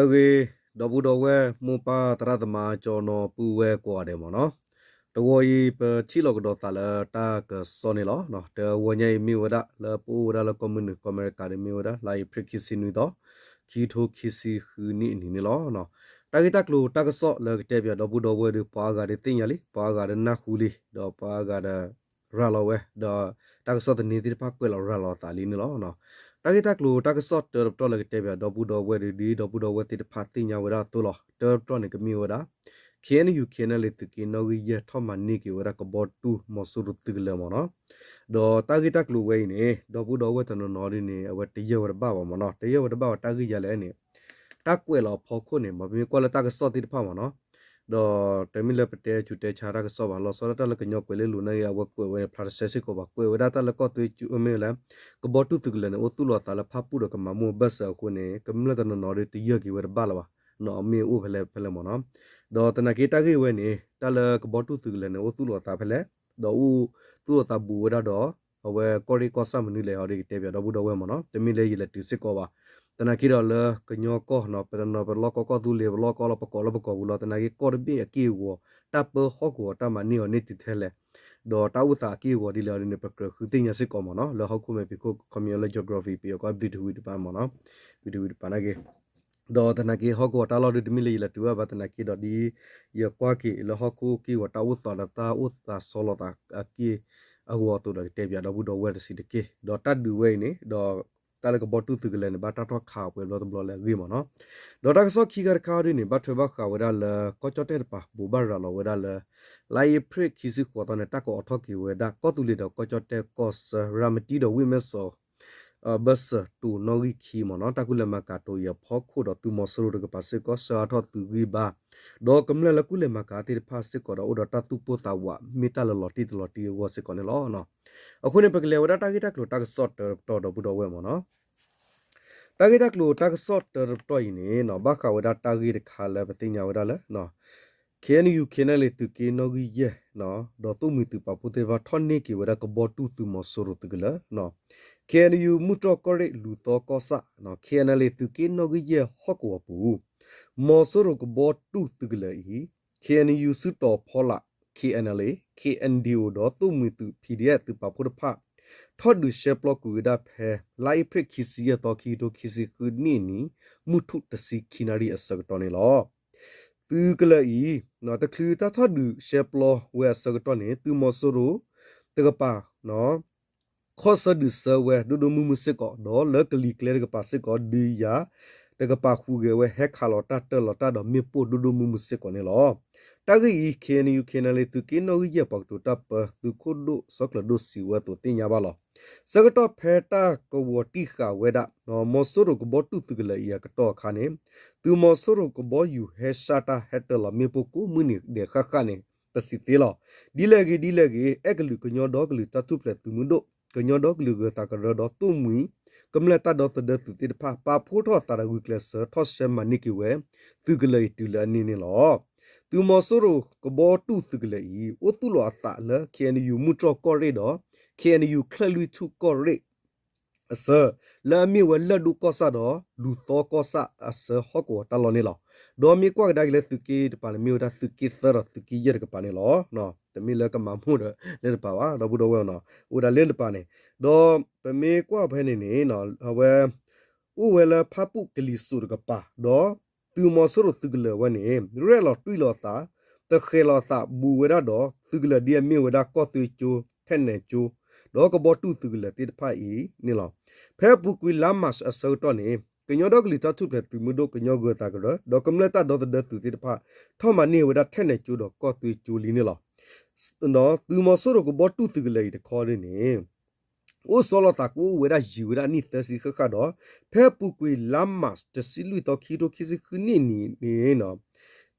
ဂ့ၤ ဒီပုၢ်ဒီဝဲၢ်မိၢ်ပၢ်သရၣ်သမါ ကၠီနီၤပုၢ်ဝဲၢ်ကိးဂၤဒဲးမ့ၢ်နီၤ, တဂီၤအံၤ ပထံၣ်လိာ်ကဒီးသးလၢတၢ်ကစီၣ်န့ၣ်လီၤ. တဂီၤညါအံၤမ့ၢ်ဝဲဒၣ်လၢပအိၣ်ဝဲဒၣ်လၢကီၢ်မုၢ်နုာ် ကီၢ်အမဲရကၤဒီးမ့ၢ်ဝဲဒၣ် လါအ့ဖြ့ၣ်ခံဆံနွံသီ ခံကထိခံဆံဃုနံၣ်အနံၤန့ၣ်လီၤ. တၢ်ဂ့ၢ်တၢ်ကျိၤတၢ်ကစီၣ်လၢကတဲပၠးဒီပုၢ်ဒီဝဲၢ်ဒီး ပှၤအါဂၤဒီးသ့ၣ်ညါလံ ပှၤအါဂၤဒီးနၢ်ဟူလံ ဒီးပှၤအါဂၤဒီး ရၤလီၤဝဲ ဒီးတၢ်ကစီၣ်သန့သ့ၣ်တဖၣ်ကွဲးလီၤရၤလီၤအသးလံန့ၣ်လီၤ. တၢ်ဂ့ၢ်တၢ်ကျိၤတၢ်ကစီၣ်တၢတပတီၢ်လၢကတဲပၠးဒီပုၢ်ဒီဝဲၢ်ဒီး ဒ်ဒီပုၢ်ဒီဝဲၢ်သ့ၣ်တဖၣ်သ့ၣ်ညါဝဲဒၣ်အသိးလီၤ. တၢတပတီၢ်န့ၣ်ကမ့ၢ်ဝဲဒၣ် KNU KNLA သုးက့နီၣ်ဂံၢ်ယဲၢ် ထီၣ်မၤန့ၢ်က့ၤဝဲဒၣ်ကဘီတူၢ်မီၤစိရိၤသုးကလၢၤမ့ၢ်နီၤ. ဒီးတၢ်ဂ့ၢ်တၢ်ကျိၤဝဲအံၤန့ၣ် ဒီပုၢ်ဒီဝဲၢ်တနီၤနီၤဒ်န့ၣ် အဝဲတယၢၢ်ဝဲတဘၣ်ဘၣ်မ့ၢ်နီၤ. တယၢၢ်ဝဲတဘၣ်ဘၣ်တၢ်ဂ့ၢ်ယၤလဲၣ်န့ၣ် တၢ်ကွဲးလီၤအဖီခိၣ်န့ၣ် မ့မ့ၢ်ကွၢ်လၢတၢ်ကစီၣ်သ့ၣ်တဖၣ်မ့ၢ်နီၤ, ဒီးတမ့ၢ်လၢပတဲစူၤတဲဆါတၢ်ကစီၣ်ဘၣ် လီၤဆီဒၣ်တၢ်လၢကညီကွဲးလ့လိၤန့ၣ်ဂ့ၤ အဝဲကွဲးဝဲန့ၣ် ဖျါတစဲးစ့ၢ်ကီးဘၣ် ကွဲးဝဲဒၣ်တၢ်လၢကီၢ်သွ့ကၠိမ့ၢ်လၢ ကဘီတူၢ်သုးကလၢၤန့ၣ် အိၣ်သူၣ်လီၤအသးလၢဖၣ်ပူၣ်ဒီးကမၤမိၢ်ဘၢၣ်စၢၤအဃိန့ၣ် ကမျၢၢ်တနီၤနီၤဒီးတယၢၢ်က့ၤဝဲတဘၣ်လၢၤဘၣ်, မ့ၢ်အိၣ်ဖဲလဲၣ်ဖဲလဲၣ်မ့ၢ်နီၤ. ဒီးသနာ်က့တၢ်ဂ့ၢ်ဝဲန့ၣ် တၢ်လၢကဘီတူၢ်သုးကလၢၤန့ၣ် အိၣ်သူၣ်လီၤအသးဖဲလဲၣ်, ဒီးအိၣ်သူၣ်လီၤသးဘူးဝဲဒၣ်ဒီး အဝဲကီၢ်ရ့ၣ်ကီၢ်ဆၣ်မနုၤလဲၣ် အီၤဒ်ကတဲပၠးဒီပုၢ်ဒီဝဲၢ်မ့ၢ်နီၤ, တမ့ၢ်လၢယလဲၤတုၤစ့ၢ်ကီးဘၣ်. သနာ်က့ဒီးလၢကညီကီၢ်နီၤ ပတနီၤပလီၢ်ကီၢ်ကီၢ်သူလ့ၤ ပလီၢ်ကီၢ်လီၤ ပကိးလၢပကိးပူၤလီၤ. သနာ်က့ကီၢ်တဘ့ၣ်အက့ၢ်အဂီၤ တၢ်ပၢဟီၣ်ကဝီၤတၢ်မၤန့ၢ်အီၤန့ၢ်တုၤထဲလဲၣ်, ဒီးတၢ်အိၣ်သးအက့ၢ်အဂီၤဒ်လဲၣ်အီၤဒ်န့ၣ် ပကြၢးဃုသ့ၣ်ညါစ့ၢ်ကီးမ့ၢ်နီၤ, လၢဟီၣ်ခိၣ်မဲာ်ဖံးခိၣ် ခီပညီလၢ geography ပယီၤကီၢ်ဘျံးတဝံၤတပၤမ့ၢ်နီၤ, ဘျံးတဝံၤတပၤနာ်က့ ဒီးသနာ်က့ဟီၣ်ကဝီၤတၢ်လီၢ်ဒုးတမ့ၢ်လၢယလဲၤတုၤဘၣ်ဘၣ် သနာ်က့ဒီးဒ်ယကွၢ်က့ၤလၢဟီၣ်ခိၣ်က့ၢ်ဂီၤတၢ်အိၣ်သးဒီးတၢ်အိၣ်သးဆီလီၤသးအက့ၢ်အဂီၤအသိးဒီးကတဲပၠးဒီပုၢ်ဒီဝဲၢ်တဆံးတက့ၢ်. ဒီးတၢ်ဒုးဝဲအံၤန့ၣ် ဒီးတၢ်လၢကဘီတူၢ်သုးကလၢၤန့ၣ် ဘၣ်တၢ်ထီၣ်ခးအီၤပှဲၤဘျီတဘျီလၢအဂ့ၢ်မ့ၢ်နီၤ. ဒီးတၢ်ကစီၣ်ခံခါတခါဒ်န့ၣ် ဘၣ်ထွဲဘၣ်ဃးဝဲဒၣ်လၢ ကီၢ်ကၠီၣ်တဲၣ်တပၤ ဘိးဘၣ်ရၤလီၤဝဲဒၣ်လၢ လါအ့ဖြ့ၣ်ခံဆံဃိးသီန့ၣ် တၢ်ကအိးထီၣ်က့ၤဝဲဒၣ် ကီၢ်သူလ့ၤဒီးကီၢ်ကၠီၣ်တဲၣ်ကီၢ်ဆၢ ရၤမတံဒီးဝ့ၢ်မဲၢ်စီး ဘၢၣ်စၢၤတိၤနီၣ်ဂံၢ်ခံမ့ၢ်နီၤ, တၢ်ကူၣ်လဲၤမၤကၤတိၤအံၤအဖီခိၣ်ဒီးသုးမီၤစိရိၤတကပၤစ့ၢ်ကီး ဆှၢအါထီၣ်သုးဂံၢ်ဘါ, ဒီးကမျၢၢ်လၢကူၣ်လဲၤမၤကၤသ့ၣ်တဖၣ်စ့ၢ်ကီးဒီးအိၣ်ဒီးတၢ်သူၣ်ပိၢ်သးဝး မ့ၢ်တၢ်လၢလီၤတံၢ်တလီၤတံၢ်အဂီၢ်စ့ၢ်ကီးန့ၣ်လီၤ. အဃိန့ၣ် ပကလဲၤဝဲဒၣ်တၢ်ဂ့ၢ်တၢ်ကျိၤတၢ်ကစီၣ်တၢတပတီၢ်ဒီပုၢ်ဒီဝဲၢ်မ့ၢ်နီၤ. တၢ်ဂ့ၢ်တၢ်ကျိၤတၢ်ကစီၣ်တၢတပတီၢ်အံၤန့ၣ် ဘၣ်ဃးဝဲဒၣ်တၢ်ဂ့ၢ်တခါလၢပသ့ၣ်ညါဝဲဒၣ်လၢ KNU KNLA သုးက့နီၣ်ဂံၢ်ယဲၢ် ဒီးသိၣ်မှံၤသုးပာ်ဖှိၣ်သ့ၣ်တဖၣ်ထီၣ်န့ၢ်က့ၤဝဲဒၣ်ကဘီတူၢ်သုးမီၤစိရိၤသုးကလၢၤ KNU မုၢ်တြီၢ်ကီၢ်ရ့ၣ်လူၤသီကီၢ်ဆၣ် KNLA သုးက့နီၣ်ဂံၢ်ယဲၢ်ဟီၣ်ကဝီၤပူၤ မီၤစိရိၤကဘီတူၢ်သုးကလၢၤအံၤ KNU စုတီၤဖီလာ် KNLA KNDO ဒီးသိၣ်မှံၤသုး PDF သုးပာ်ဖှိၣ်တဖၣ် ထီၣ်ဒုးရှဲပျီကွံာ်ဝဲဒၣ်ဖဲ လါအ့ဖြ့ၣ်ခံဆံယဲၢ်သီ ခံကထိခံဆံဃုနံၣ်အနံၤ မုၢ်ထူၣ်တဆံခံနၣ်ရံၣ်အဆၢကတီၢ်န့ၣ်လီၤ. သုးကလၢၤအံၤ တချုးတၢ်ထီၣ်ဒုးရှဲပျီဝဲအဆၢကတီၢ်န့ၣ် သုးမီၤစိရိၤတကပၤ ခီၣ်ဆၢဒုးဆၢဝဲဒိၣ်ဒိၣ်မုၢ်မုၢ်စ့ၢ်ကီး ဒီးလၢကလံၤကျဲတကပၤစ့ၢ်ကီး ဒုးယၤတကပၤဟူးဂဲၤဝဲ ဟဲခးလီၤတၢ်တၢၢ်လီၤတၢ်ဒီးမ့ၣ်ပိၢ်ဒိၣ်ဒိၣ်မုၢ်မုၢ်စ့ၢ်ကီးန့ၣ်လီၤ. တၢ်ဂ့ၢ်အံၤ KNU KNLA သုးက့နီၣ်ဂံၢ်ယဲၢ်ပှၤကတိၤတၢ်ပၢ သုးခိၣ်ဒိၣ်စီၤကျၢၤဒိၣ်စံးဝဲအသိးသ့ၣ်ညါဘၣ်လီၤ. ဆၢကတီၢ်ဖဲတၢ်ကဝီၤတံၢ်ဃာ်ဝဲဒၣ် မီၤစိရိၤကဘီတူၢ်သုးကလၢၤအံၤအကတီၢ်အခါန့ၣ် သုးမီၤစိရိၤကဘီယူၤဟဲဆှၣ်တၢ်ဟဲတၢၢ်လီၤမ့ၣ်ပိၢ်ကိးမုၢ်နံၤဒဲးဃၣ်ဃၣ်န့ၣ် ပစံးသ့လီၤ. ဒ်လဲၣ်ဂ့ၤဒ်လဲၣ်ဂ့ၤ အဲၣ်ကလုာ်ကညီဒီကလုာ်တၢ်ထူၣ်ဖျဲးသုးမုၢ်ဒိၣ် ကညီဒီကလုာ်ဂၢၤသးကရၢဒီးသိၣ်မှံၤ ကမျၢၢ်တၢ်ဒီသဒၢသုးသ့ၣ်တဖၣ် ပာ်ဖှိၣ်ထီၣ်အသးဒီးဂုာ်ကျဲးစၢးထီၣ်ရှဲမၤန့ၢ်က့ၤဝဲ သုးကလၢၤအံၤတုၤလၢအနံၤန့ၣ်လီၤ. သုးမီၤစိရိၤကဘီတူၢ်သုးကလၢၤအံၤ အိၣ်သူၣ်လီၤအသးလၢ KNU မုၢ်တြီၢ်ကီၢ်ရ့ၣ်ဒီး KNU ချၢၣ်လွံၢ်ထူၣ်ကီၢ်ရ့ၣ် အဆၢ လၢအမ့ၢ်ဝဲလၢၢ်ဒိၣ်ကီၢ်ဆၣ်ဒီး လူၤသီကီၢ်ဆၣ်အဆၢဟီၣ်ကဝီၤတၢ်လီၢ်န့ၣ်လီၤ. ဒီးမ့ၢ်ကွၢ်ကဒါက့ၤလၢသုးက့တပၤန့ၣ် မ့ၢ်ဝဲဒၣ်သုးက့သၢဒီးသုးက့ယဲၢ်တကပၤန့ၣ်လီၤ. တမ့ၢ်လၢကမၤမိၢ်ဒီးလၢတပၤဘၣ် ဒီပုၢ်ဒီဝဲၢ်နီၤ အိၣ်ဝဲဒၣ်လၢတပၤန့ၣ် ဒီးပမ့ၢ်ကွၢ်ဖဲန့ၣ်န့ၣ် အဝဲ အိၣ်ဝဲလၢဖၣ်ပူၣ်ကလံၤစိးတကပၤ ဒီးသုးမီၤစိရိၤသုးကလၢၤဝဲန့ၣ် ရဲၣ်လီၤတွံၢ်လီၤအသး တဃဲၤလီၤအသးဘူးဝဲဒၣ်ဒီး သုးကလၢၤဒ်အမ့ၢ်ဝဲဒၣ်ကီၢ်သွ့ကၠိ ထဲနဲၣ်ကၠိ ဒီးကဘီတူၢ်သုးကလၢၤသ့ၣ်တဖၣ်အံၤန့ၣ်လီၤ. ဖဲအပူၤကွံာ်လါမၢ်ၡးအဆၢကတီၢ်န့ၣ် ကညီဒီကလုာ်တၢ်ထူၣ်ဖျဲးသုးမုၢ်ဒိၣ် ကညီဂၢၤသးကရၢ ဒီးကမျၢၢ်တၢ်ဒီသဒၢသုးသ့ၣ်တဖၣ် ထီၣ်မၤန့ၢ်ဝဲဒၣ်ထဲနဲၣ်ကၠိဒီးကီၢ်သွ့ကၠိလံန့ၣ်လီၤ. သုးမီၤစိရိၤကဘီတူၢ်သုးကလၢၤအံၤတခီဒ်န့ၣ် အိၣ်ဆီလီၤသးကအိၣ်ဝဲဒၣ်ယံာ်ဝဲဒၣ်နံၣ်သၢဆံဃၣ်ဃၣ်ဒီး ဖဲအပူၤကွံာ်လါမၢ်ၡး တဆံလွံၢ်သီ ခံကထိခံဆံဃုနံၣ်အနံၤန့ၣ်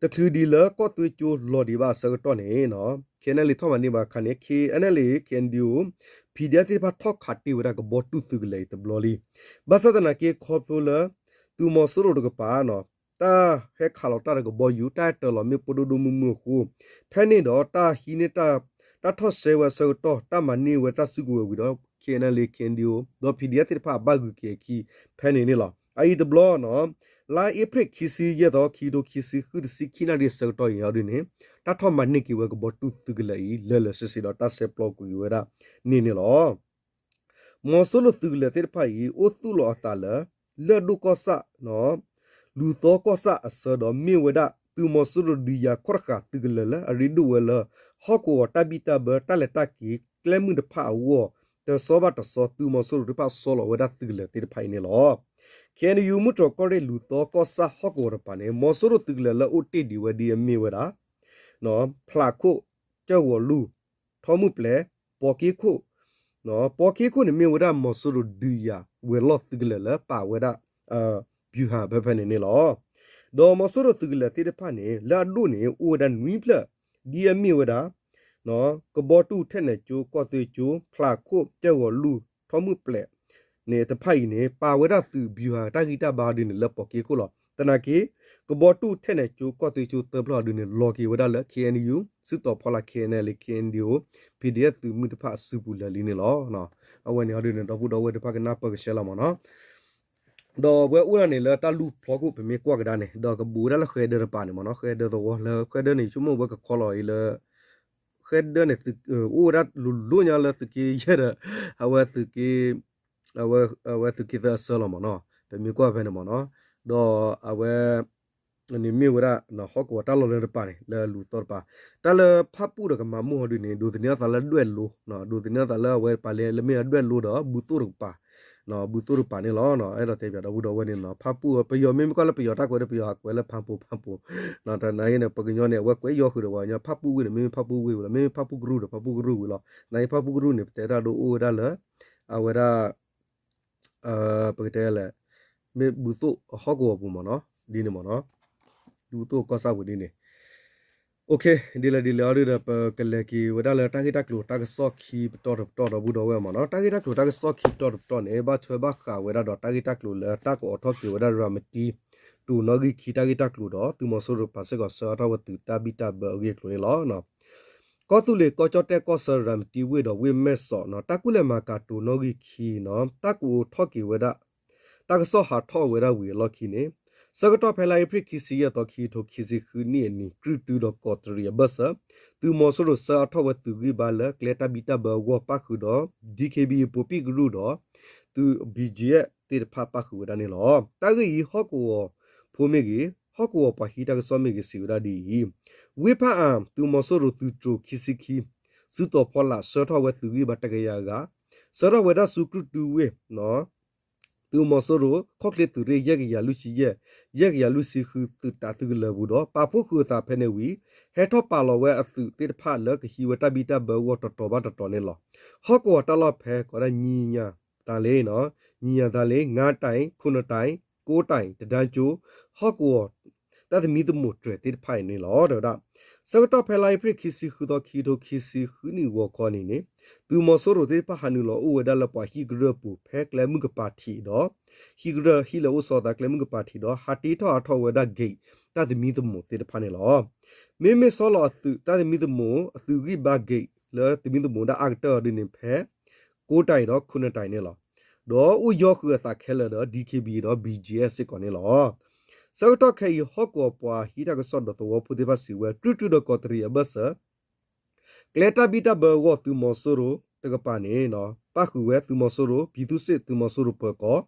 တချုးဒံးလၢကီၢ်သွ့ကၠိလီၤဒံးဘၣ်အဆၢကတီၢ်န့ၣ် KNLA ထီၣ်မၤန့ၢ်ဘၣ်အခါန့ၣ် KNLA KNDO PDF သ့ၣ်တဖၣ်ထီၣ်ခးတ့ၢ်ဝဲဒၣ်ကဘီတူၢ်သုးကလၢၤအံၤတဘျီလံ. ဘၣ်ဆၣ်သနာ်က့ခီဖျိလၢ သုးမီၤစိရိၤတကပၤ တၢ်ဟဲခးလီၤတၢ်ဒီးကဘီယူၤ တၢ်ဟဲတၢၢ်လီၤမ့ၣ်ပိၢ်ဒိၣ်ဒိၣ်မုၢ်မုၢ်အဃိ ဖဲန့ၣ်ဒီးတၢ်ဟံးန့ၢ် တၢ်ထီၣ်ရှဲဝဲအဆၢကတီၢ် တၢ်မၤန့ၢ်ဝဲတၢ်စုကဝဲၤဝံၤဒီး KNLA KNDO ဒီး PDF သ့ၣ်တဖၣ်ဘၣ်ဂုၤက့ၤအခံ ဖဲန့ၣ်န့ၣ်လီၤ. အအံၤတဘျီနီၤ လါအ့ဖြ့ၣ်ခံဆံယဲၢ်သီ ခံကထိခံဆံဃု တဆံခံနၣ်ရံၣ်အဆၢကတီၢ်အံၤအီၤဒ်န့ၣ် တၢ်ထီၣ်မၤန့ၢ်က့ၤဝဲကဘီတူၢ်သုးကလၢၤအံၤ လၢာ်လၢာ်ဆ့ဆ့ဒီးတၢ်ဆဲးပျီကွံာ်ဝဲဒၣ်န့ၣ်န့ၣ်လီၤ. မီၤစိရိၤသုးကလၢၤသ့ၣ်တဖၣ်အံၤ အိၣ်သူၣ်လီၤအသးလၢ လၢၢ်ဒိၣ်ကီၢ်ဆၣ် လူၤသီကီၢ်ဆၣ်အဆၢဒီး မ့ၢ်ဝဲဒၣ် သုးမီၤစိရိၤဒုးယၤခီၣ်တဃာ် သုးကလၢၤလၢအရ့ဒိၣ်ဝဲလၢ ဟီၣ်ကဝီၤတၢ်ဘံၣ်တၢ်ဘၢ တၢ်လဲၤတၢ်က့ၤ ကျဲမုၢ်တဖၣ်အဂီၢ် တဆီဘၣ်တဆီ သုးမီၤစိရိၤသ့ၣ်တဖၣ်ဆီလီၤဝဲဒၣ်သုးကလၢၤသ့ၣ်တဖၣ်အံၤန့ၣ်လီၤ. ခ့ၣ်အဲၣ်ယူၣ် မုၢ်တြီၢ်ကီၢ်ရ့ၣ် လူၤသီကီၢ်ဆၣ်ဟီၣ်ကဝီၤတပၤန့ၣ် မီၤစိရိၤသုးကလၢၤလၢအအိၣ်တ့ၢ်ဒံးဝဲဒ်အမ့ၢ်ဝဲဒၣ် ဖျးခိၣ်, ကၠၢၣ်ဂီၤလူၢ်, ထီမုၢ်ပျဲၢ်, ပီၤက့ခိၣ်, ပီၤက့ခိၣ်န့ၣ်မ့ၢ်ဝဲဒၣ်မီၤစိရိၤဒုးယၤဝဲၤလီၢ်သုးကလၢၤလၢပာ်ဝဲဒၣ် ဗျူဟာ ဖဲဖဲန့ၣ်န့ၣ်လီၤ. ဒီးမီၤစိရိၤသုးကလၢၤသ့ၣ်တဖၣ်န့ၣ် လၢအဒိၣ်န့ၣ် အိၣ်ဝဲဒၣ်နွံဖျၢၣ် ဒ်အမ့ၢ်ဝဲဒၣ် ကဘီတူၢ်ထဲနဲၣ်ကၠိ ကီၢ်သွ့ကၠိ ဖျးခိၣ် ကၠၢၣ်ဂီၤလူၢ် ထီမုၢ်ပျဲၢ် န့ၣ်တဖၣ်အံၤန့ၣ် ပာ်ဝဲဒၣ်သုး ဗျူဟာ တၢ်ဂံၢ်တၢ်ဘါဒ်န့ၣ် လၢပီၤက့ခိၣ်လီၤ. သနာ်က့ ကဘီတူၢ်ထဲနဲၣ်ကၠိ ကီၢ်သွ့ကၠိသၢဖျၢၣ်ဒ်န့ၣ် လီၤက့ၤဝဲဒၣ်လၢ ခ့ၣ်အဲၣ်ယူၣ် စုတီၤဖီလာ် ခ့ၣ်အဲၣ်ယူၣ် ခ့ၣ်အဲၣ်ယူၣ် ပီၣ်ဒီအ့ၣ် သုးမုၢ်တဖၣ်အစုပူၤလၢာ်လံန့ၣ်လီၤ. အဝဲန့ၣ်အီၤဒ်န့ၣ် ဒီပုၢ်ဒီဝဲၢ်တဖၣ်ကနၢ်ပၢၢ်ကဆှဲလီၤမ့ၢ်နီၤ. ဒီးအဝဲအိၣ်ဒၣ်န့ၣ်လၢတၢ်လူၢ်ဖျီခိၣ် ပမ့ၢ်ကွၢ်ကဒါန့ၣ် ဒီးကဘူးဝဲဒၣ်လၢဃဲဒၢတပၤန့ၣ်မ့ၢ်နီၤ, ဃဲဒၢသဝီလၢဃဲဒၢန့ၣ် ဆိကမိၣ်ဝဲကခီလီၤအံၤလၢ ဃဲဒၢန့ၣ် အိၣ်ဝဲဒၣ်လိၤလိၤညါလၢသုးက့ယဲၢ်ဒီး အဝဲသုးက့ အဝဲသုးက့သၢအဆၢလီၤမ့ၢ်နီၤ, ပမ့ၢ်ကွၢ်ဖဲန့ၣ်မ့ၢ်နီၤ, ဒီးအဝဲ န့ၣ်မ့ၢ်ဝဲဒၣ် ဟီၣ်ကဝီၤတၢ်လီၢ်လၢတပၤန့ၣ် လၢလူၤသီတပၤ, တၢ်လၢဖၣ်ပူၣ်ဒီးကမၤမိၢ်ဟီဒ်န့ၣ် ဒိးသန့ၤအသးလၢဒွဲၣ်လိၤ, ဒိးသန့ၤအသးလၢအဝဲပာ်လၢမ့ၢ်အဒွဲၣ်လိၤဒီး ဘူးသိၣ်တကပၤ ဘူးသိၣ်တကပၤန့ၣ်လီၤ. အဲၣ်ဒိးတဲပၠးဒီပုၢ်ဒီဝဲၢ်န့ၣ်နီၤ, ဖၣ်ပူၣ် ပယီၤမ့ၢ်မ့ၢ်ကွၢ်လၢပယီၤတၢ်ကွဲးဒီး ပယီၤအကွဲးလၢဖၣ်ပူၣ် ဖၣ်ပူၣ်, တနာ်က့န့ၣ် ပှၤကညီန့ၣ် အဝဲကွဲးယီၤဃုာ်ဒီးပှၤကညီ ဖၣ်ပူၣ်ဝ့ၢ်န့ၣ် မ့မ့ၢ်ဖၣ်ပူၣ်ဝ့ၢ်ဝံၤလီၤ, မ့မ့ၢ်ဖၣ်ပူၣ်ကရူၢ်ဒီး ဖၣ်ပူၣ်ကရူၢ်ဝံၤလီၤ. နာ်က့ဖၣ်ပူၣ်ကရူၢ်န့ၣ် ပတဲတၢ်ဒိအိၣ်ဝဲဒၣ်လၢ အဝဲဒၣ် ပကတဲလဲၣ် မ့ၢ်ဘူးသိၣ်ဟီၣ်ကဝီၤပူၤမ့ၢ်နီၤ, ဒ်န့ၣ်မ့ၢ်နီၤ, ဘူးသိၣ်ကီၢ်ဆၣ်ပူၤဒ်န့ၣ် ဒ်လဲၣ်ဒ်လဲၣ်အီၤဒ်ဒီး ပကလဲၤက့ၤဝဲဒၣ်လၢတၢ်ဂ့ၢ်တၢ်ကျိၤတၢ်ကစီၣ်ခံပတီၢ်တပတီၢ်ဒီပုၢ်ဒီဝဲၢ်မ့ၢ်နီၤ. တၢ်ဂ့ၢ်တၢ်ကျိၤတၢ်ကစီၣ်ခံပတီၢ်တပတီၢ်န့ၣ် ဘၣ်ထွဲဘၣ်ဃးဝဲဒၣ်ဒီးတၢ်ဂ့ၢ်တၢ်ကျိၤလၢတၢ်ကအိးထီၣ်က့ၤဝဲဒၣ်ရၤမတံ တိၤနီၣ်ဂံၢ်ခံတၢ်ဂ့ၢ်တၢ်ကျိၤဒီး သုးမီၤစိရိၤပာ်စ့ၢ်ကီးဆှၢအါထီၣ်ဝဲသုးတၢ်ဘံၣ်တၢ်ဘၢအဂ့ၢ်အကျိၤန့ၣ်လီၤ. ကီၢ်သူလ့ၤကီၢ်ကၠီၣ်တဲၣ်ကီၢ်ဆၢရၤမတံဝ့ၢ်ဒီးဝ့ၢ်မဲၢ်စီးနီၤ တၢ်ကူၣ်လဲၤမၤကၤတိၤနီၣ်ဂံၢ်ခံနီၤ တၢ်ကအိးထီၣ်က့ၤဝဲဒၣ် တၢ်ကစီၣ်ဟးထီၣ်ဝဲဒၣ်ဝံၤအလီၢ်ခံန့ၣ် ဆၢကတီၢ်ဖဲလါအ့ဖြ့ၣ်ခံဆံယဲၢ်သီ ခံကထိခံဆံဃုနံၣ်အနံၤ ကြုၢ်တုဒီးကီးတရံးအဘၢၣ်စၢၤ သုးမီၤစိရိၤဆှၢအါထီၣ်ဝဲသုးဂံၢ်ဘါလၢကျဲတၢ်ဘံၣ်တၢ်ဘၢအဂီၢ် ပၣ်ဃုာ်ဒီး DKBA ပိာ်ပံၣ်ကရူၢ်ဒီး သုး BGF သ့ၣ်တဖၣ်ပၣ်ဃုာ်ဝဲဒၣ်န့ၣ်လီၤ. တၢ်ဂ့ၢ်အံၤ ဟီၣ်ကဝီၤဖိမ့ၢ်ဂ့ၤ ဟီၣ်ကဝီၤပှၤဟံးတၢ်ကစီၣ်မ့ၢ်ဂ့ၤ စံးဝဲဒၣ်ဒ်အံၤ, ဝ့ၢ်ဖၣ်အၣ် သုးမီၤစိရိၤသုးတြိၤခံဆံခံ စုတီၤဖီလာ် ဆှၢထီၣ်ဝဲသုးဂံၢ်ဘါတကယၤဂၤ, ဆှၢထီၣ်ဝဲဒၣ်ဆူကြုၢ်တုဝ့ၢ် သုးမီၤစိရိၤ ခီၣ်ချ့သုးရ့ၣ် ယဲၢ်ကယၤလွံၢ်ဆံယဲၢ်, ယဲၢ်ကယၤလွံၢ်ဆံဃု သုးတၢ်သုးကလၢၤပူၤဒီး ပာ်ဖှိၣ်ဃုာ်အသးဖဲန့ၣ်ဝံၤ ဟဲထီၣ်ပာ်လီၤဝဲအသုးသ့ၣ်တဖၣ်လၢကဟံးဝဲတၢ်ဘံၣ်တၢ်ဘၢအဂီၢ်တတီၤဘၣ်တတီၤန့ၣ်လီၤ. ဟီၣ်ကဝီၤတၢ်လီၢ်ဖဲကိးဒၣ် ညီညီၤသးလ့, ညီညီၤသးလ့, ငါးတိုင်, ခုနစ်တိုင်, ကိုးတိုင်, တဒန်းကျိ, ဟီၣ်ကဝီၤ တၢ်သမံသမိးတြဲၤသ့ၣ်တဖၣ်အံၤန့ၣ်လီၤ တဲဝဲဒၣ်. ဆၢကတီၢ်ဖဲလါအ့ဖြ့ၣ်ခံဆံဃုသီ ခံကထိခံဆံဃုနံၣ်ဂီၤခီန့ၣ်န့ၣ် သုးမီၤစိရိၤသ့ၣ်တဖၣ်ဟးနုာ်လီၤအိၣ်ဝဲဒၣ်လၢပှၤဟံၣ်ကရၢၢ်ပူၤ ဖဲကျဲမုၢ်ကပၤထံးဒီး ဟံၣ်ကရၢၢ်ဟံၣ်လဲၤအိၣ်ဆီအသးကျဲမုၢ်ကပၤထံးဒီး ဟးတ့ထီၣ်အါထီၣ်ဝဲဒၣ် gate တၢ်သမံသမိးသ့ၣ်တဖၣ်န့ၣ်လီၤ. မ့မ့ၢ်ဆီလီၤအသုးတၢ်သမံသမိး အသုးဂံၢ်ဘါ gate လၢသမံသမိးဒၣ်အါကတၢၢ်အီၤဒ်န့ၣ် ဖဲ ကိုးတိုင်ဒီး ခုနစ်တိုင်န့ၣ်လီၤ. ဒီးအိၣ်ယီၤဃုာ်အသးခဲလၢာ်ဒီး DKBA ဒီး BGF စ့ၢ်ကီးန့ၣ်လီၤ. ဆၢကတီၢ်ခဲအံၤ ဟီၣ်ကဝီၤပှၤဟံးတၢ်ကစီၣ်ဒီးသဝီဖိသ့ၣ်တဖၣ်စံးဝဲ ကြုၢ်တုဒီးကီးတရံးအဘၢၣ်စၢၤ ကျဲတၢ်ဘံၣ်တၢ်ဘၢအဂီၢ် သုးမီၤစိရိၤတကပၤန့ၣ် ပၣ်ဃုာ်ဝဲသုးမီၤစိရိၤ ပြည်သူ့စစ် သုးမီၤစိရိၤပၢၤကီၢ်,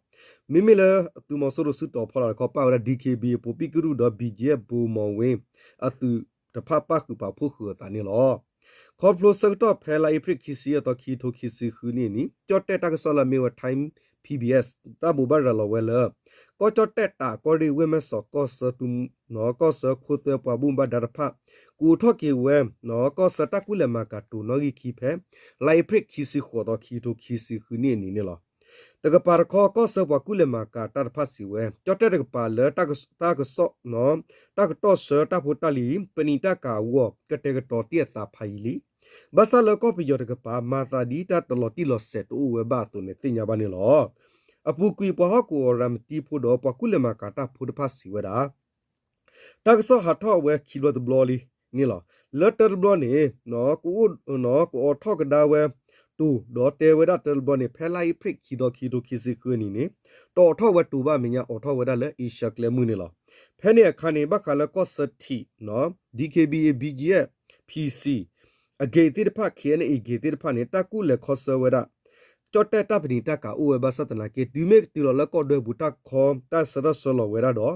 မ့မ့ၢ်လၢသုးမီၤစိရိၤစုတီၤဖီလာ်တခီ ပၣ်ဝဲဒၣ် DKBA ပိာ်ပံၣ်ကရူၢ်ဒီး BGF ဗိုလ်မှူးဝင်း အသုးတဖၣ်ပၣ်ဃုာ်ပာ်ဖှိၣ်ဃုာ်အသးန့ၣ်လီၤ. ခီဖျိဆၢကတီၢ်ဖဲလါအ့ဖြ့ၣ်ခံဆံယဲၢ်သီ ခံကထိခံဆံဃုနံၣ်အနံၤ ကၠီၣ်တဲၣ်တၢ်ကစီၣ်လၢအမ့ၢ်ဝဲ Time PBS တၢ်ဘိးဘၣ်ရၤလီၤဝဲလၢ ကီၢ်ကၠီၣ်တဲၣ်တး ကီၢ်ရ့ၣ် ဝ့ၢ်မဲၢ်စီး ကီၢ်ဆၢ ကီၢ်ဆၢခိၣ်သၢပှၤဘူၣ်ဘၣ်ဒါတဖၣ် ကအိးထီၣ်က့ၤဝဲ ကီၢ်ဆၢတၢ်ကူၣ်လဲၤမၤကၤတိၤနီၣ်ဂံၢ်ခံဖဲ လါအ့ဖြ့ၣ်ခံဆံဃိးသီ ခံကထိခံဆံဃုနံၣ်အနံၤန့ၣ်လီၤ. တကပၤတခီ ကီၢ်ဆၢပှၤကူၣ်လဲၤမၤကၤတၢ်တဖၣ်စံးဝဲ ကၠီၣ်တဲၣ်တကပၤလၢ တၢ်ကစီၣ် တၢ်ကတီၢ်ဆၢတၢ်ဖိတၢ်လံၤ ပနံာ်တၢ်ကၤအဂီၢ် ကတဲာ်ကတီၤတ့ၢ်အသးဖးယံာ်လံ. ဘၣ်ဆၣ်လၢကီၢ်ပယီၤတကပၤ မၤသးဒ်တၢ်တလီၤတံၢ်လီၤဆဲးတအိၣ်ဝဲဘၣ်အသိးန့ၣ် သ့ၣ်ညါဘၣ်န့ၣ်လီၤ. အပူၤကွံာ်ပှၤဟီၣ်ကဝီၤရၤမတံဖိဒီး ပှၤကူၣ်လဲၤမၤကၤတၢ်ဖိတဖၣ်စံးဝဲဒၣ် တၢ်ကစီၣ်ဟးထီၣ်ဝဲခံဘျီတဘျီလံန့ၣ်လီၤ. လၢတၢတဘျီန့ၣ် ကအိးထီၣ်ကဒါဝဲ တိၤဒီးတဲဝဲဒၣ်တၢ်တဘျီန့ၣ် ဖဲလါအ့ဖြ့ၣ်ခံသီခံကထိခံဆံဃုနံၣ်န့ၣ် တအိးထီၣ်ဝဲတိၤဘၣ် မဲာ်ညါအိးထီၣ်ဝဲဒၣ်လၢအ့ရှါကျဲမုၢ်န့ၣ်လီၤ. ဖဲန့ၣ်အခါန့ၣ် ဘၣ်ဃးလၢကီၢ်စထံး DKBA BGF PC အ gate သ့ၣ်တဖၣ် KNA gate သ့ၣ်တဖၣ်န့ၣ် တၢ်ကူၣ်လဲၤခီဆၢဝဲဒၣ် ကၠီၣ်တဲၣ်တၢ်ပနံာ်တၢ်ကၤအိၣ်ဝဲဘၣ်ဆၣ်သနာ်က့ တုၤမ့ၢ်ကတုၤလီၤလၢကီၢ်ဒွဲပူၤ တၢ်ခီတၢ်ဆၢထီၣ်ဆၢလီၤဝဲဒၣ်ဒီး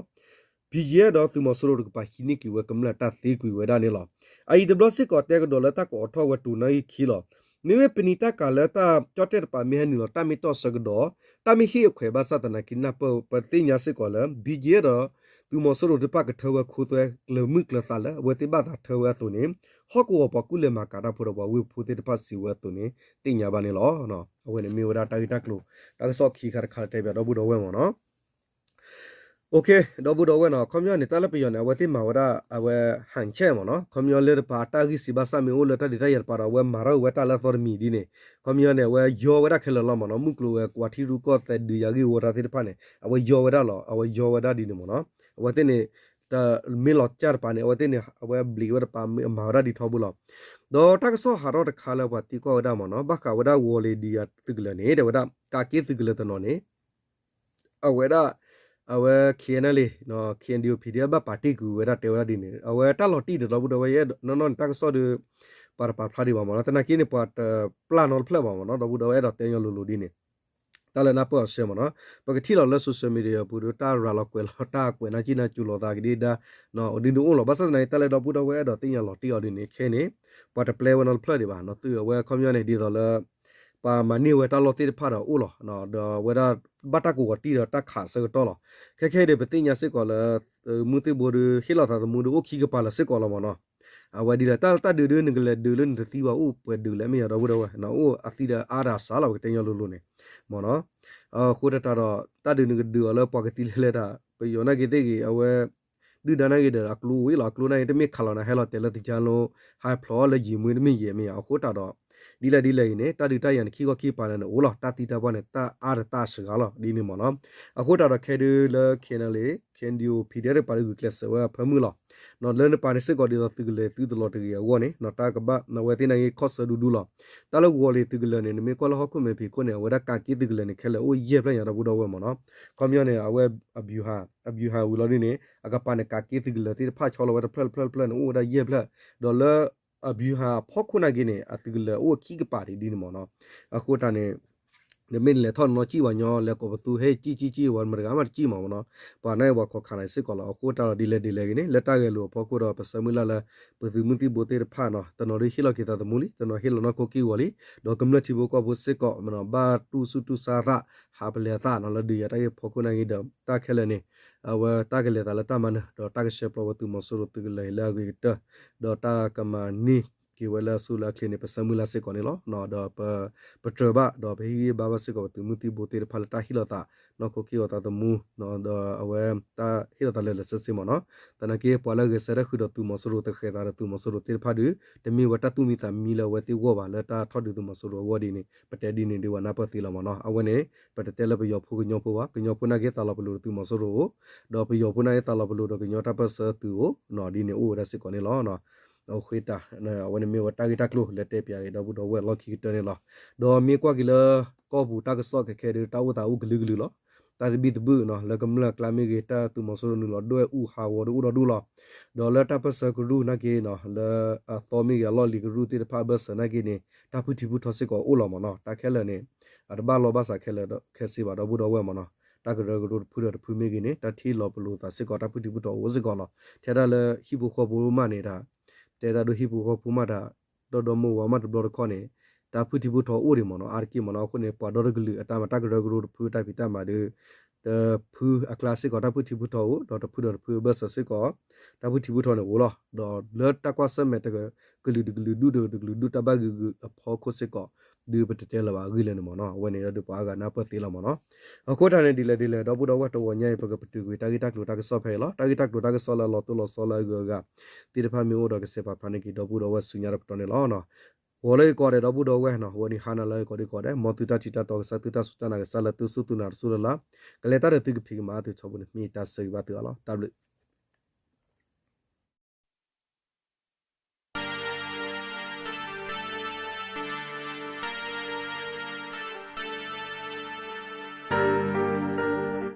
BGF ဒီးသုးမီၤစိရိၤတကပၤဟံးန့ၢ်က့ၤဝဲကမျၢၢ်တၢ်သ့ကွံာ်ဝဲဒၣ်န့ၣ်လီၤ. အအံၤတဘျီစ့ၢ်ကီးတဲကဒီးလၢတၢ်ကအိးထီၣ်ဝဲတိၤနီၣ်ဂံၢ်ခံလီၤ. မ့မ့ၢ်ပနံာ်တၢ်ကၤလၢတၢ်ကၠီၣ်တဲၣ်တပၤမ့ၢ်ဟဲနုာ်လီၤ တၢ်မ့ၢ်တီၢ်ဆၢကဒီး တၢ်မ့ၢ်ဟ့ၣ်အခွဲးဘၣ်ဆၣ်သနာ်က့ နၢ်ပၢၢ်ပသ့ၣ်ညါစ့ၢ်ကီးလၢ BGF ဒီးသုးမီၤစိရိၤတဖၣ်ကထၢဝဲခိသွဲ ကျၢၤမုၢ်ကျၢၤသးလၢအဝဲသ့ၣ်ဘၣ်သးထၢဝဲအသိးန့ၣ် ဟီၣ်ကဝီၤပှၤကူၣ်လဲၤမၤကၤတၢ်ဖိဒီးပှၤဝ့ၢ်ဖိသ့ၣ်တဖၣ်စံးဝဲအသိးန့ၣ် သ့ၣ်ညါဘၣ်န့ၣ်လီၤ. အဝဲန့ၣ်မ့ၢ်ဝဲဒၣ်တၢ်ဂ့ၢ်တၢ်ကျိၤ တၢ်ကစီၣ်ခံခါတခါတဲပၠးဒီပုၢ်ဒီဝဲၢ်မ့ၢ်နီၤ. ဒီပုၢ်ဒီဝဲၢ်နီၤ ခီပညီန့ၣ် တၢ်လၢပယီၤန့ၣ် အဝဲသ့ၣ်မၤဝဲဒၣ် အဝဲ ဟန်ချက် မ့ၢ်နီၤ. ခီပညီလၢတပၤ တၢ်ဂံၢ်စံးဘၣ်ဆၣ်မ့ၢ်အိၣ်လၢတၢ်ဒုးတၢ်ယၤတပၤဒီး အဝဲမၤထီၣ်ဝဲတၢ်လၢအသီတမံၤဒ်န့ၣ် ခီပညီန့ၣ် အဝဲယီဝဲဒၣ်ခဲလၢာ်လီၤမ့ၢ်နီၤ. မုၢ်ကျိၤဝဲၤကွာ်ထံရူၢ်ကီၢ်သဲးဒုးယၤဂ့ၢ်ဝီတၢ်သ့ၣ်တဖၣ်န့ၣ် အဝဲယီဝဲဒၣ်လီၤ အဝဲယီဝဲဒၣ်ဒ်န့ၣ်မ့ၢ်နီၤ. အဝဲသ့ၣ်န့ၣ် တမ့ၢ်လီၤကၢ်တပၤန့ၣ် အဝဲသ့ၣ်န့ၣ် အဝဲဘျံးဝဲတပၤ မၤဝဲဒၣ်ဒ်ထီဘိလီၤ. ဒီးတၢ်ကစီၣ်ဟးထီၣ်တခါလၢပှၤသံကွၢ်ဝဲဒၣ်မ့ၢ်နီၤ ဘၣ်ဃးဝဲဒၣ်ဝီၤလ့ၤဒံးယၤသုးကလၢၤန့ၣ် တဲဝဲဒၣ် ကးက့ၢ်သုးကလၢၤတနီၤန့ၣ် အဝဲဒၣ် အဝဲ KNLA KNDO PDF ဘၣ်ပာ်တ့ၢ်ကွံာ်ဝဲဒၣ်တဲဝဲဒၣ်ဒ်န့ၣ် အဝဲတၢ်လီၤတံၢ်ဒီးဒီပုၢ်ဒီဝဲၢ် နီၢ်နီၢ်န့ၣ် တၢ်ကစီၣ်ဒီး ပှၤတပာ်ဖျါဒံးဘၣ်မ့ၢ်နီၤ. သနာ်က့န့ၣ် ပှၤတပျၢ်နီတဖျၢၣ်ဘၣ်မ့ၢ်နီၤ ဒီပုၢ်ဒီဝဲၢ် အဲၣ်ဒိးတဲညီလိၤလိၤဒ်န့ၣ် တၢ်လၢနၢ်ပၢၢ်အီၤဆှၢမ့ၢ်နီၤ. ပကထံၣ်လီၤလၢ social media ပူၤဒီး တၢ်ရၤလီၤကွဲးလီၤ တၢ်ကွဲးနၢ်ကံၣ်နၢ်ကၠိလိာ်သးကဒံဒါ ဒ်န့ၣ်အိၣ်လီၤ. ဘၣ်ဆၣ်သနာ်က့ တၢ်လၢဒီပုၢ်ဒီဝဲၢ်အဲၣ်ဒိးသ့ၣ်ညါလီၤတံၢ်အီၤဒ်န့ၣ် ခဲန့ၣ် ပှၤတပျဲဝဲနီတဖျၢၣ်ဒံးဘၣ်နီၤ. သုးအဝဲခီပညီန့ၣ် ဒ်သိးလၢ ပှၤမၤန့ၢ်ဝဲတၢ်လီၢ်သ့ၣ်တဖၣ်ဒီးအိၣ်လီၤ. ဒီးအဝဲဒၣ်ဘၣ်တၢ်ကဝီၤတံၢ်ဒီးတၢ်ခးဆၢကတီၢ်လီၤ. ခဲခဲအံၤဒီး ပသ့ၣ်ညါစ့ၢ်ကီးလၢ မုၢ်သံၣ်ဘိဒီး ဟ့ၣ်လီၤသးသမူဒီးအိၣ်ခံကပၤလၢၤစ့ၢ်ကီးလီၤမ့ၢ်နီၤ. အဝဲဒ်လဲၣ် တၢ်တၢ်ဒုးဒုးနကလဲၤဒုးလၢနတသံဘၣ်အိၣ်ပှဲၤဒုးလဲၣ်မ့ၢ်ယၤဒီပုၢ်ဒီဝဲၢ် အိၣ်အသံဒီးအါဒီးအစှၤလီၤ ပကတဲညီလိၤလိၤန့ၣ် မ့ၢ်နီၤ. အဃိတၢ်တၢ်ဒီး တၢ်ဒုးနကဒုးအီၤလၢပှၤကသံလဲၤလဲၤတၢ် ပယီၤနာ်က့သ့ၣ်ဂ့ၤ အဝဲ ဒုၣ်ဒါနာ်က့ဒီးအကျိအိၣ်လီၤ အကျိနာ်က့ တမ့ၢ်ခးလီၤနၤဟဲလီၤတဲာ်လၢတကၠၢလိ ဟးဖျိးအီၤလၢယံာ်မှံတမ့ၢ်ယဲၢ်မ့ၢ်ယၤ အဃိတၢ်ဒီး ဒ်လဲၣ်ဒ်လဲၣ်အံၤန့ၣ် တၢ်ဒုးတၢ်ယၤန့ၣ် ခံခီခံကပၤန့ၣ်အိၣ်လီၤ တၢ်သံတၢ်ပှၢ်န့ၣ် တၢ်အါဒီးတၢ်အစှၤလီၤ ဒ်န့ၣ်မ့ၢ်နီၤ. အဃိတၢ်ဒီးခဲဒုးလၢ KNLA KNDO PDF တကပၤဒီးဂုာ်ကျဲးစၢးဝဲအဖၢမုၢ်လီၤ. နီၤလၢနပၤန့ၣ်စ့ၢ်ကီးဒ်သိးသုးကလၢၤသုတလီၤတဂ့ၤအဂီၢ်န့ၣ် နီၤတၢ်ကဘၣ်နဝဲသ့ၣ်နာ်က့ခီၣ်ဆၢဒူဒူလီၤ. တၢ်လၢဝီၤလ့ၤသုးကလၢၤန့ၣ် နမ့ၢ်ကွၢ်လၢဟီၣ်ခိၣ်မဲာ်ဖံးခိၣ်န့ၣ် အဝဲဒၣ်ကးက့ၢ်သုးကလၢၤန့ၣ် ခဲလၢာ်အိၣ်ယဲၢ်ဖျၢၣ်ညါဒီပုၢ်ဒီဝဲၢ်မ့ၢ်နီၤ. ခီပညီန့ၣ် အဝဲ အဘူဟၣ် အဘူဟၣ်ဝံၤလီၤဒ်န့ၣ် အကပၤန့ၣ် ကးက့ၢ်သုးကလၢၤသ့ၣ်တဖၣ်ဆီလီၤဝဲတဖျၢၣ်တဖျၢၣ်တဖျၢၣ်န့ၣ် အိၣ်ဝဲဒၣ်ယဲၢ်ဖျၢၣ် ဒီးလၢ အဘူဟၣ်အဖီခိၣ်နာ်က့န့ၣ် အသုးကလၢၤအိၣ်ခံကပၤဒ်န့ၣ်မ့ၢ်နီၤ. အဃိတၢ်န့ၣ် နမ့ၢ်လဲၤထီၣ်နီၤစံၣ်ဝဲညီ လဲၤကိးပသူဟဲစံၣ်စံၣ်စံၣ်ဝဲ မတဂၤမးတစံၣ်မးမ့ၢ်နီၤ. ပှၤနာ်က့ပှၤခိးခးနၤစ့ၢ်ကီးလီၤ. အဃိတၢ်ဒီးဒ်လဲၣ်ဒ်လဲၣ်ဂ့ၤန့ၣ် လၢတၢ်ဂဲၤလိာ်အဖီခိၣ်ဒီး ပဆၢမုၢ်လၢ်လၢ ပသုးမုၢ်သံၣ်ဘိသ့ၣ်တဖၣ်နီၤ တနီၤဒုးဟ့ၣ်လီၤက့ၤသးသမူလံ တနီၤဟ့ၣ်လီၤနီၢ်ခိက့ၢ်ဂီၤလံ ဒီးကမျၢၢ်ထံဖိကီၢ်ဖိစ့ၢ်ကီး ဘၣ်တူၢ်ဆူၣ်တူၢ်ဆါသး ဟးပလဲၤသးနီၤ လၢဒုးယၤတၢ်ဂ့ၢ်ဖီခိၣ်နာ်က့ဒီး တၢ်ခဲလၢာ်န့ၣ် အဝဲတၢ်ကလဲၤသးလၢတၢ်မၤနၢၤ ဒီးတၢ်ကဆှၢပျီဝဲသုးမီၤစိရိၤသုးကလၢၤလၢအဂ့ၤကတၢၢ် ဒီးတၢ်ကမၤန့ၢ်က့ၤဝဲလၢအဆိလၢအချ့န့ၣ် ပဆၢမုၢ်လၢ်စ့ၢ်ကီးန့ၣ်လီၤ. ဒီးပ ပတြၢၤဘၣ် ဒီးပဟ့ၣ်ဂံၢ်ဘါဘၣ်စ့ၢ်ကီး ပသုးမုၢ်သံၣ်ဘိသ့ၣ်တဖၣ်လၢတၢ်ဟ့ၣ်လီၤသး နီၢ်ခိက့ၢ်ဂီၤသးသမူ ဒီးအဝဲတၢ်ဟ့ၣ်လီၤသးလၢာ်လၢာ်ဆ့ဆ့မ့ၢ်နီၤ. သနာ်က့ ပှၤလၢအဂဲၤဆၢထၢၣ်ဃုာ်ဒီးသုးမီၤစိရိၤ တဃဲၤသးဒီးသုးမီၤစိရိၤသ့ၣ်တဖၣ်ဒီး တမ့ၢ်ဝဲတၢ်သူၣ်မံသးမံလၢအဝဲသ့ၣ်ဂီၢ်ဘၣ် လၢတၢ်ထီၣ်ဒုးသုးမီၤစိရိၤအဂီၢ်ဒ်န့ၣ် ပတဲဒ်န့ၣ်ဒ်ဝဲနၢ်ပၢၢ်သ့လီၤမ့ၢ်နီၤ. အဝဲန့ၣ် ပတတဲလၢပယီၤဖိကညီဖိဘၣ် ကညီဖိနာ်က့သးလီၤပလိာ်ဒီးသုးမီၤစိရိၤအိၣ် ဒီးပယီၤဖိနာ်က့သးလီၤပလိာ်ဒီးကညီတၢ်ပၢၢ်ဆၢသုးအိၣ်နီၤ ဒ်န့ၣ်အိၣ်ဝဲဒၣ်စ့ၢ်ကီးန့ၣ်လီၤ. အဃိတၢ် အဝဲန့ၣ်မ့ၢ်ဝဲတၢ်ဂ့ၢ်တၢ်ကျိၤလၢတဲပၠးက့ၤဒီပုၢ်ဒီဝဲၢ်လီၢ်ခံကတၢၢ်န့ၣ်လီၤ. ဒီးမ့ၢ်ကွၢ်က့ၤလၢ ကီၢ်ပူၤတၢ်ကစီၣ်ခဲခဲဒီး တၢ်အိၣ်သးအိၣ်ကလုာ်ကလုာ်လီၤ. တၢ်သဘံၣ်သဘုၣ်နီၤ လၢကမျၢၢ်အကျါမ့ၢ်ဂ့ၤ တၢ်သုးမီၤစိရိၤနုာ်လီၤဒွဲၣ်အူဟးဂီၤဒီးအိၣ်ဒီဒူၣ်လီၤ. ဒီးလၢတၢ်ပၢၢ်ဆၢကရူၢ်နာ်က့နီၤ လၢအသီမ့ၢ်ဂ့ၤအလီၢ်လံၤကရူၢ်သ့ၣ်တဖၣ်အဘၢၣ်စၢၤနာ်က့န့ၣ် တၢ်ဖုၣ်ထံဖုၣ်ထီစ့ၢ်ကီးအိၣ်လီၤမ့ၢ်နီၤ. တၢ်ခဲလၢာ်န့ၣ် အတဘၣ်လီၢ်ဘၣ်စးခဲလၢာ်ခဲဆ့ဘၣ်ဒီပုၢ်ဒီဝဲၢ်မ့ၢ်နီၤ. တၢ်ကရၢကရိတဖုဒီးတဖုမ့ၢ်ဂ့ၤန့ၣ် တၢ်ထံၣ်လီၤပလိာ်သးစ့ၢ်ကီး တၢ်ဖုၣ်ထံဖုၣ်ထီအိၣ်စ့ၢ်ကီးလီၤ. ထဲဒၣ်လၢဟံၣ်ဖိဃီဖိမးန့ၣ်ဒၣ် တဲတၢ်ဒိဟံၣ်ဖိဃီဖိမးတၢ် ဒီဒီမိၢ်ဝၤမးတဘျီတခီၣ်န့ၣ် တၢ်ဖုၣ်ထံဖုၣ်ထီအိၣ်ဒံးမ့ၢ်နီၤ အါတက့ၢ်မ့ၢ်နီၤ. အဃိန့ၣ် ပှၤဒီတကလုာ်အတၢ်မၤတၢ်ကရၢကရိတဖုတၢ်ဖံးတၢ်မၤဒီး တဖုအကျါစ့ၢ်ကီး တၢ်ဖုၣ်ထံဖုၣ်ထီအိၣ် ဒီးတဖုဒီးတဖုအဘၢၣ်စၢၤစ့ၢ်ကီး တၢ်ဖုၣ်ထံဖုၣ်ထီန့ၣ်အိၣ်လီၤ. ဒီးလၢတၢ်ကွၢ်ဆၢၣ်မဲာ်တကလုာ်တကလုာ်ဒူၣ်တကလုာ်ဒူၣ်တၢ်ဘၣ်ဂုာ်ဂုာ်အဖီခိၣ်စ့ၢ်ကီး ဒုးပတတဲလၢၤဘၣ်အဂ့ၢ်လၢန့ၣ်မ့ၢ်နီၤ. အဝဲန့ၣ်ဒီးပှၤအါဂၤနၢ်ပၢၢ်သ့လီၤမ့ၢ်နီၤ. အဃိတၢ်န့ၣ်ဒ်လဲၣ်ဒ်လဲၣ် ဒီပုၢ်ဒီဝဲၢ်တဂီၤညါအံၤ ပကပတုာ်ကွံာ်တၢ်ဂ့ၢ်တၢ်ကျိၤတၢ်ကစီၣ်ဖဲအံၤလီၤ. တၢ်ဂ့ၢ်တၢ်ကျိၤတၢ်ကစီၣ်လၢအလီၤတိၢ်လီၤဆီလၢအဂုၤအဂၤ သ့ၣ်တဖၣ်မ့ၢ်အိၣ်ဒီးကစဲးပာ်ဖျါန့ၢ်က့ၤ ဒီပုၢ်ဒီဝဲၢ်ဆူညါတပတီၢ်န့ၣ်လီၤ. ဂီၤလၢဂ့ၤကိးဂၤဒဲး ဒီပုၢ်ဒီဝဲၢ်နီၤ ဝဲနံၤဟါနၤလၢဂ့ၤကိးဂၤဒဲး မ်သုတၢ်ထံၣ်တၢ်တီကစၢ် သုတၢ်စူၢ်တၢ်နာ်ကစၢ်လၢသုစူၢ်သုနာ်တစူၢ်လၢ်လၢ် ကလဲၤတၢ်ဒီးသုကဖံးကမၤအါသုထီဘိန့ၣ် မ့ၢ်တၢ်ဆၢဂ့ၤဘၣ်သုအါလီၤ. တၢ်ဘျုး